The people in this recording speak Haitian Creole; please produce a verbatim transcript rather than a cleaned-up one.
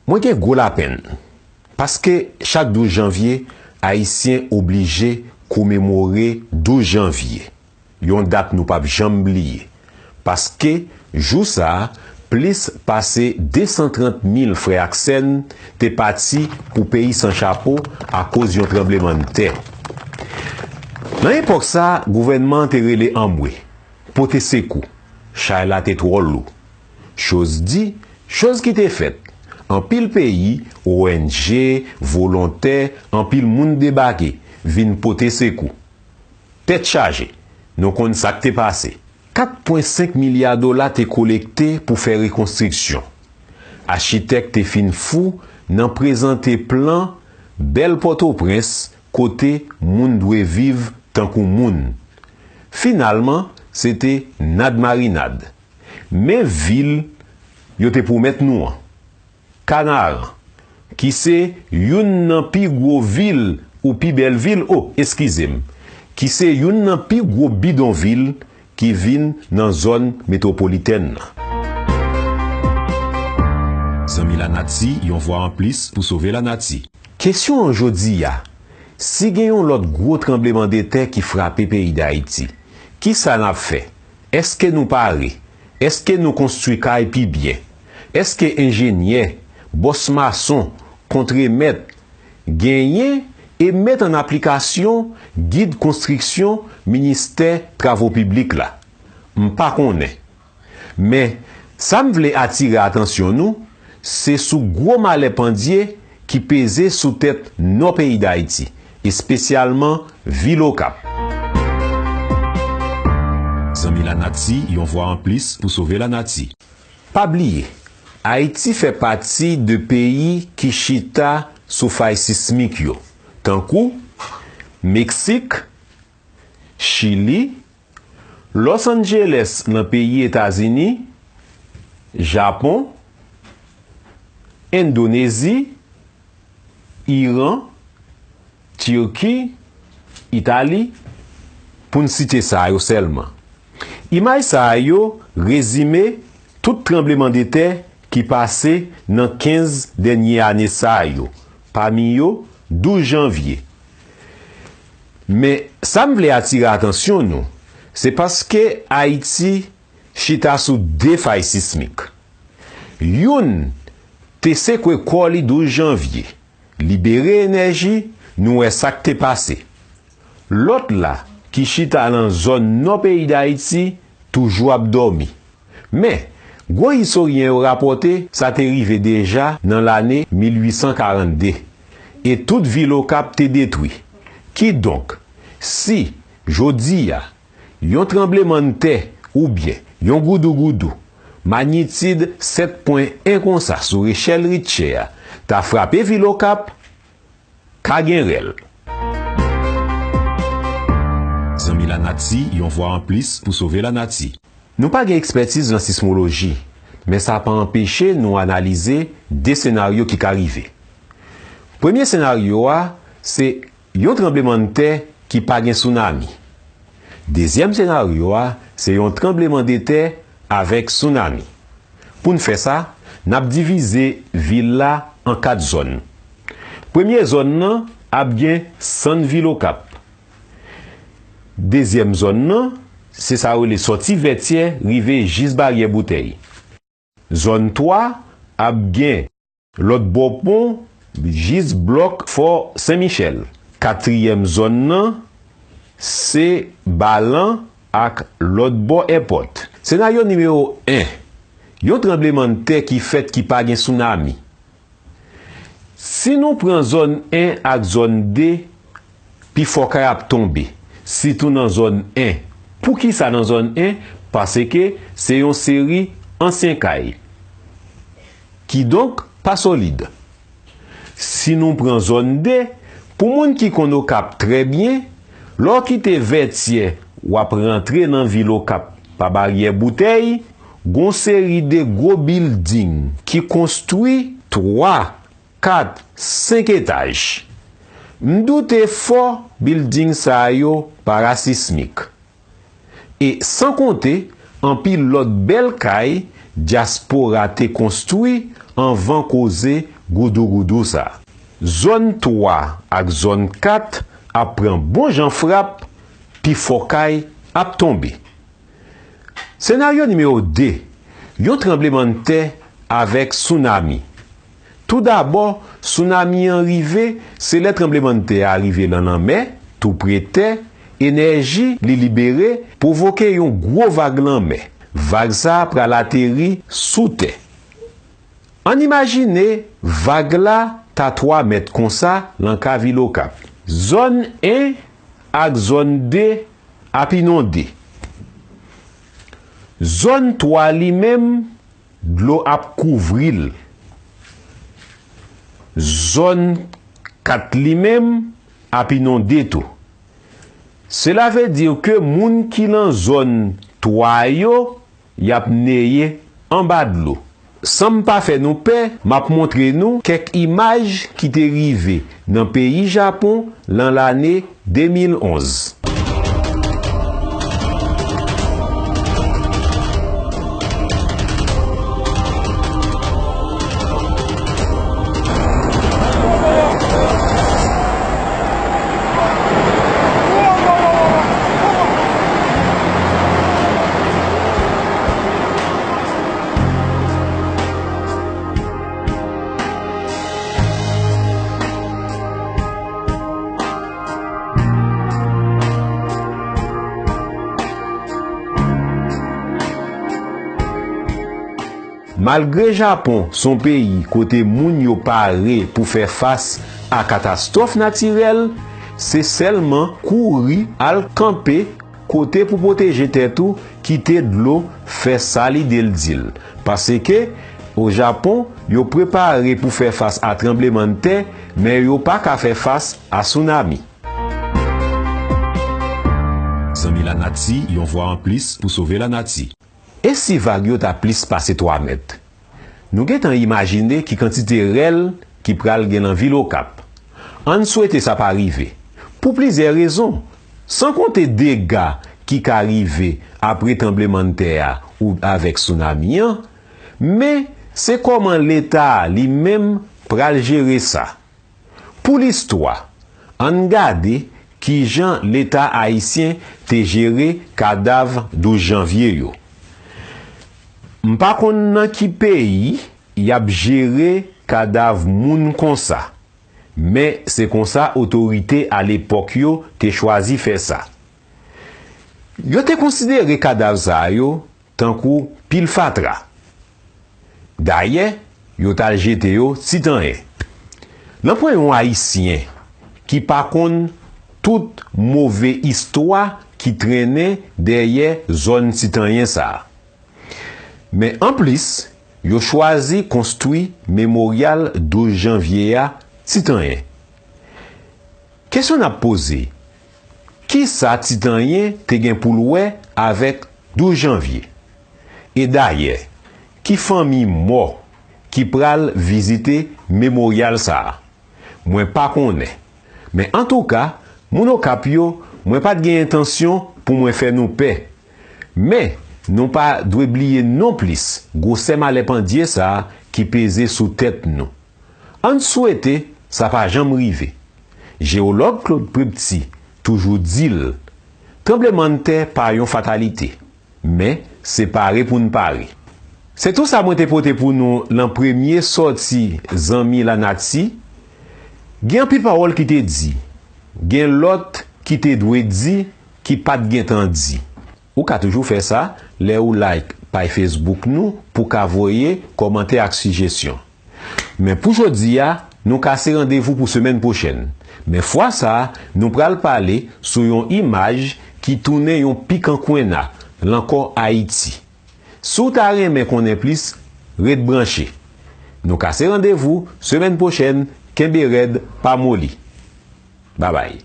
Mwen gen gwo lapenn, paske chak douz janvye, Ayisyen oblije komemore douz janvye, yon dat nou p ap janm bliye, paske jou sa a, plis pase de san trant mil frè ak sè n te pati pou peyi san chapo akoz yon tranblemanntè. Nan epòk sa a, gouvènman an te rele anmwe, pote sekou, chay la te twò lou. Choz di, choz ki te fèt, anpil peyi, O N G, volontè, anpil moun debake, vin pote sekou. Tèt chaje, nou konn sa k te pase. Kat pwen senk milya dola te kolekte pou fè rekonstriksyon. Achitèk te fin fou nan prezante plan bèl Pòtoprens kote moun dwe viv tankou moun. Finalman, se te nad marinad. Men vil yo te pwomèt nou an, Kanaran, ki se youn nan pi gwo vil, ou pi bèl vil, o, eskize m, ki se youn nan pi gwo bidonvil ki vin nan zòn metwopolitèn nan. Zanmi Lanati, yon vwa anplis pou sove lanati. Kesyon an jodi a, si gen yon lòt gwo tranblemanntè ki frape peyi Dayiti, kisa n ap fè? Èske nou pare? Èske nou konstwi kay pi byen? Èske enjenyè, bòs mason, kontremèt, genyen e met an aplikasyon gid konstriksyon Ministè Travo Piblik la? M pa konnen. Men, sa m vle atire atansyon nou, se sou gwo malè pandye ki peze sou tèt nò peyi Dayiti, espesyalman vil Okap. Zanmi Lanati, yon vwa anplis pou sove lanati. Pa bliye, Ayiti fè pati de peyi ki chita sou fay sismik yo, tankou Meksik, Chili, Los Angeles nan peyi Etazini, Japon, Endonezi, Iran, Tirki, Itali, pou n site sa yo sèlman. Imaj sa yo rezime tout tranblemanntè ki pase nan kenz dènye ane sa yo, pami yo douz janvye. Men, sa m vle atire atansyon nou, se paske Ayiti chita sou de fay sismik. Youn te sekwe kò li douz janvye, libere enèji, nou wè sa k te pase. Lòt la, ki chita nan zòn nò peyi Dayiti, toujou ap dòmi. Men, gwo istoryen yo rapòte sa te rive deja nan lane mil uit san karannde, e tout vil Okap te detwi. Kidonk, si, jodi a, yon tranblemanntè oubyen yon goudougoudou, manyitid sèt pwen en konsa sou rechèl Richter a, ta frape vil Okap, ka gen rèl. Zanmi Lanati, yon vwa anplis pou sove lanati. Nou pa gen ekspètiz nan sismoloji, men sa pa anpeche nou analize de senaryo ki ka rive. Premye senaryo a, se yon tranblemanntè ki pa gen sounami. Dezyèm senaryo a, se yon tranblemanntè avèk sounami. Pou n fè sa, n ap divize vil la an kat zòn. Premye zòn nan ap gen sann vil Okap. Dezyèm zòn nan, se sa yo rele sòti Vètyè rive jis Baryè Boutèy. Zòn twa ap gen lòt bò pon jis blòk Fò Sen Michèl. Katriyèm zòn nan, se Balan ak lòt bò èpòt. Senaryo nimewo en, yon tranblemanntè ki fèt ki pa gen sounami. Si nou pran zòn en ak zòn de, pifò kay ap tonbe, sitou nan zòn en. Poukisa nan zòn en? Paske se yon seri ansyen kay. Kidonk, pa solid. Si nou pran zòn de, pou moun ki konn Okap trè byen, lè w kite Vètyè, w ap rantre nan vil Okap pa Baryè Boutèy, gon seri de gwo bilding ki konstwi twa, kat, senk etaj. M doute fò bilding sa yo parasismik. E san konte anpil lòt bèl kay dyaspora te konstwi anvan koze goudougoudou sa. Zòn twa ak zòn kat ap pran bon jan frap, pifò kay ap tonbe. Senaryo nimewo de, yon tranblemanntè avèk sounami. Toudabò, sounami an rive, se lè tranblemanntè a rive nan lanmè, toupre tè, enèji li libere pwovoke yon gwo vag lanmè. Vag sa a pral ateri sou tè. Ann imajine vag la ta twa mèt konsa lan ka vil Okap. Zòn en ak zòn de ap inonde. Zòn twa li menm, dlo ap kouvri l. Zòn kat li menm ap inonde tou. Sela vle di ke moun ki lan zòn twa yo, y ap neye anba dlo. San m pa fè nou pè, m ap montre nou kèk imaj ki te rive nan peyi Japon lan lane de mil onz. Malgre Japon se yon peyi kote moun yo pare pou fè fas a katastwòf natirèl, se sèlman kouri al kanpe kote pou pwoteje tèt ou, kite dlo fè sa lide l di l. Paske, o Japon, yo prepare pou fè fas a tranblemanntè, men yo pa ka fè fas a sounami. Zanmi lanati, yon vwa anplis pou sove lanati. E si vag yo ta plis pase twa mèt? Nou gentan imajine ki kantite rèl ki pral gen nan vil Okap. Ann swete sa pa rive. Pou plizyè rezon, san konte dega ki ka rive apre tranblemanntè a ou avèk sounami an, men se kòman Leta a li menm pral jere sa. Pou listwa, ann gade kijan Leta ayisyen te jere kadav douz janvye yo. M pa konn nan ki peyi y ap jere kadav moun konsa, men se konsa otorite alepòk yo te chwazi fè sa. Yo te konsidere kadav sa yo tankou pil fatra. Dayè, yo t al jete yo Titanyen. Nanpwen yon Ayisyen ki pa konn tout move istwa ki trennen dèyè zòn Titanyen sa a. Men anplis, yo chwazi konstwi Memoryal douz Janvye a Titanyen. Kesyon n ap poze, kisa Titanyen te gen pou l wè avèk douz Janvye? E dayè, ki fanmi mò ki pral vizite Memoryal sa a? Mwen pa konnen. Men antouka, moun Okap yo, mwen pa t gen entansyon pou mwen fè nou pè. Men, nou pa dwe bliye nonplis gwosè malè pandye sa a ki peze sou tèt nou. Ann swete sa pa janm rive. Jewològ Claude Prepty toujou di l, tranblemanntè pa yon fatalite, men se pare pou n pare. Se tou sa mwen te pote pou nou lan premye sòti Zanmi Lanati. Gen anpil pawòl ki te di, gen lòt ki te dwe di, ki pa t gentan di. Ou ka toujou fè sa lè ou like paj Facebook nou pou ka voye kòmantè ak sijesyon. Men pou jodi a, nou kase randevou pou semèn pwochèn. Men fwa sa a, nou pral pale sou yon imaj ki tounen yon pikankwenna lan kò Ayiti. Si w ta renmen konnen plis, ret branche. Nou kase randevou semèn pwochèn, kenbe rèd, pa moli. Babay.